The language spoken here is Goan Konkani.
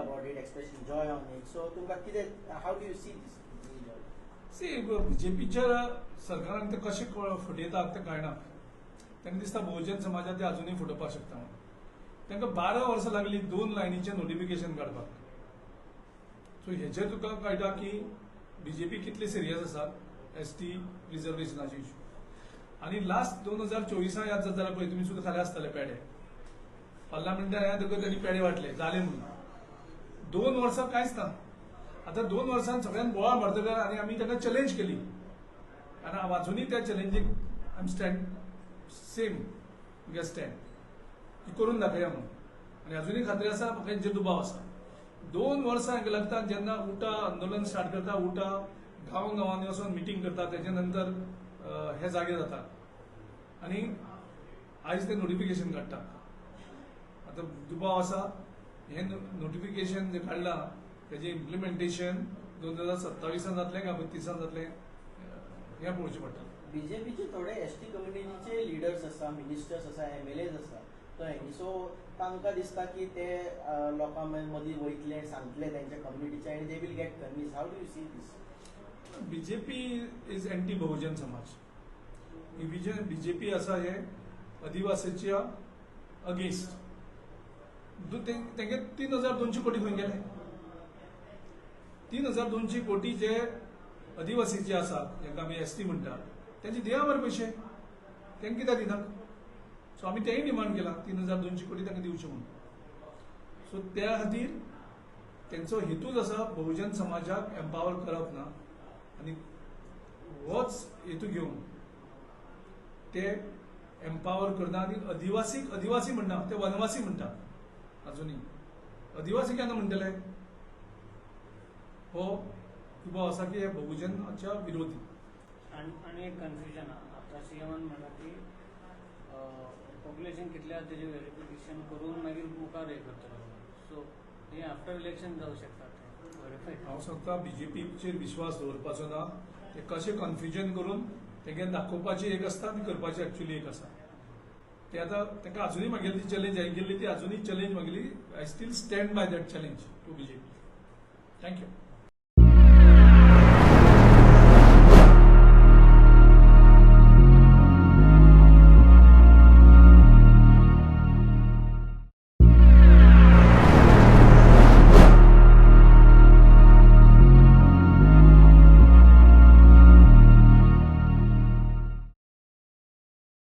about it, expressing joy on it. So तुमकां कितें, how do you see this? See, बीजेपीच्या सरकारान ते कशें फटयतात तें कळना. तांकां दिसता बहुजन समाजाक ते अजुनूय फटोवपाक शकता म्हणून. तांकां 12 वर्सां लागली 2 लायनीचें नोटिफिकेशन काडपाक. सो हेचेर तुका कळटा की बीजेपी कितली सिरियस आसा एस टी रिजर्वेशनाचे इशू. आनी लास्ट 2024 याद जाता जाल्यार पळय, तुमी सुद्दां खाले आसतले पेडे पार्लमेंटान येतकच तांणी पेडे वांटले जाले म्हणून. 2 वर्सां कांयच ना. आतां 2 वर्सां सगळ्यांक बोवाळ मारतकर आनी आमी तांकां चॅलेंज केली आनी हांव अजुनूय त्या चॅलेंजीक I am stand same म्हगे स्टँड की करून दाखया म्हणून. आनी अजुनूय खात्री आसा, म्हाका हेंचेर दुबाव आसा. 2 वर्सां हांकां लागता जेन्ना उटा आंदोलन स्टार्ट करता, उटा गांव गांवांनी वचून मिटींग करता, तेजे नंतर हे जागे जाता आनी आयज ते नोटिफिकेशन काडटा. आतां दुबाव आसा हें नोटिफिकेशन जें काडलां तेजें इम्प्लिमेंटेशन 2027 जातलें काय 32 जातलें हें पळोवचें पडटलें. बीजेपीचे थोडे एस टी कम्युनिटीचे लिडर्स आसा, मिनिस्टर्स आसा, एमएलएज आसा, कळ्ळें? सो तांकां दिसता की ते लोकां मदीं वयतले, सांगतले तेंच्या कम्युनिटीचे आनी they will get convince. How do you see this? BJP is anti Bahujan Samaj. BJP आसा हे आदिवासीच्या अगेन्स्ट. तेंगे 3200 कोटी खंय गेले? 3200 कोटी जे आदिवासीचे आसा, जांकां आमी एस टी म्हणटा, तेंचे दिया मरे पयशे, तेंकां कित्याक दिना? सो आमी तेंय डिमांड केला 3200 कोटी तांकां दिवचे म्हणून. सो त्या खातीर तेंचो हेतूच आसा बहुजन समाजाक एम्पावर करप ना, आनी होच हेतू घेवन ते एम्पावर करना आनी आदिवासीक आदिवासी म्हणना, ते वनवासी म्हणटा अजुनूय. आदिवासी केन्ना म्हणटले? हो दुबाव आसा की हे बहुजनाच्या विरोधी. आनी एक कन्फ्युजन आहा. आतां सीएमान म्हणलां की पॉप्युलेशन कितलें आहा तेजें वेरिफिकेशन करून मागीर मुखार हें करतलो. सो हें आफ्टर इलेक्शन जावं शकता तें वेरिफाय. हांव सांगता, बीजेपीचेर विश्वास दवरपाचो ना. ते कशें कन्फ्युजन करून तेंगे दाखोवपाची एक आसता आनी करपाची एक्चुअली एक आसा. ते आतां तांकां अजुनूय मागेली ती चॅलेंज हांवें केल्ली, ती अजुनूय चॅलेंज मागली. I still stand by that challenge to BJP. Thank you.